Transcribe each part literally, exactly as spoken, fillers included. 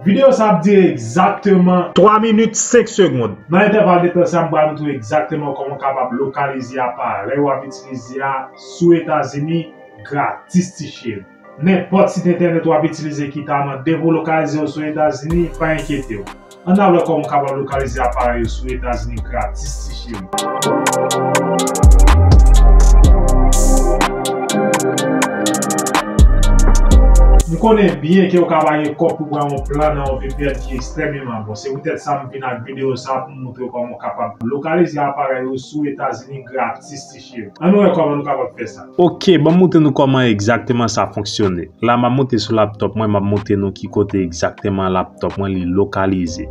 Videyo sa ap dire egzakteman twa minit senk segonn. Nan entèval de tan sa, m pral montre w egzakteman kòman w kapab lokalize aparèy w ap itilize a sou Etazini gratis, ti cheri. Nenpòt sit entènèt w ap itilize ki ta mande pou lokalize w sou Etazini, pa enkyete w. Ann al wè kòman w kapab lokalize aparèy ou sou Etazini gratis, ti cheri. M konnen byen ke w ka pa gen kòb pou pran yon plan nan yon V P N ki ekstrèmeman bon. Se poutèt sa m vin ak videyo sa pou m montre w kòman w kapab lokalize aparèy ou sou Etazini gratis, ti cheri. Ann wè kòman nou kapab fè sa. Ok, ban m montre nou kòman egzakteman sa fonksyone. La, m ap monte sou laptop mwen, m ap montre nou ki kote egzakteman laptop mwen li lokalize.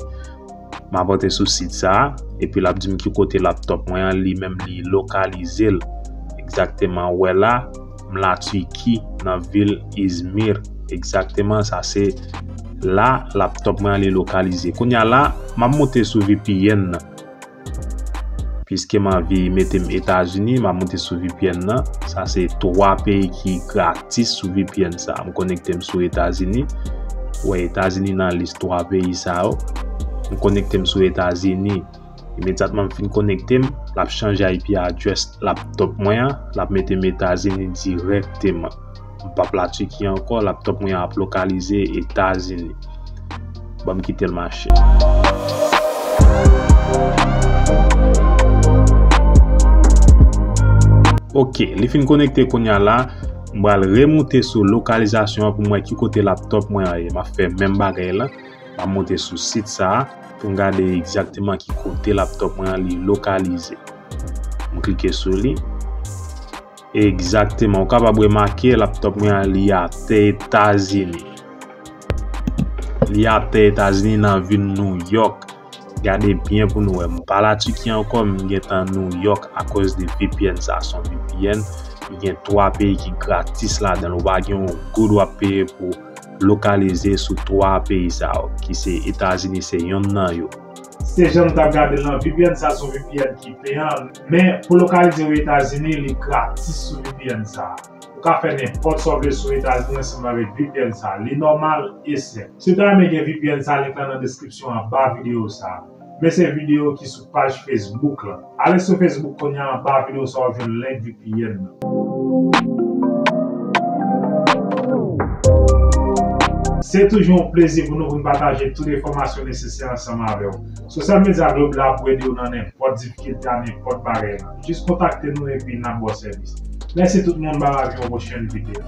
M ap antre sou sit sa a, epi l ap di m ki kote laptop mwen an, li menm li lokalize l. Egzakteman, ou wè la, m Latiki, nan vil Izmir. Egzakteman, sa se la laptop mwen an li lokalize. Kounye a la, m ap monte sou V P N nan. Piske m anvi mete m Etazini, m ap monte sou V P N nan. Sa se twa peyi ki gratis sou V P N sa. M konekte m sou Etazini. Ou wè Etazini nan lis twa peyi sa yo. M konekte m sou Etazini. Imedyatman m fin konekte m, l ap chanje I P address laptop mwen an, l ap mete m Etazini dirèkteman. M p ap Latiki ankò, laptop mwen ap lokalize Etazini. Ban m kite l mache. Ok, li fin konekte kounye a la. M pral remoute sou lokalizasyon an pou m wè ki kote laptop mwen an ye. M ap fè menm bagay la. M ap monte sou sit sa a pou m gade egzakteman ki kote laptop mwen an li lokalize. M klike sou li. Egzakteman, ou kapab remake laptop mwen an li atè Etazini. Li atè Etazini nan vil New York. Gade byen pou nou wè. M pa Latiki ankò, m gentan New York akoz de V P N sa. Se yon V P N. Li gen twa peyi ki gratis ladan l. Ou pa gen yon goud w ap peye pou lokalize sou twa peyi sa yo, ki se Etazini, se yonn nan yo. Se jan nou t ap gade l lan, V P N sa se yon V P N ki peyan, men pou lokalize w Etazini, li gratis sou V P N sa. Ou ka fè nenpòt sa w vle sou Etazini ansanm avèk V P N sa. Li nòmal e senp. Si w ta renmen gen V P N sa, link lan nan deskripsyon anba videyo sa. Men se videyo ki sou paj Facebook lan. Ale sou Facebook kounye a, anba videyo sa w jwenn link V P N nan. Se toujou yon plezi pou nou, pou nou pataje tout enfòmasyon nesesè ansanm avè w. Sosyal medya Globe la pou ede w nan nenpòt difikilte a, nenpòt bagay la. Jis kontakte nou epi n ap ba w sèvis. Mèsi tout moun, bye bye, yon pwochèn videyo.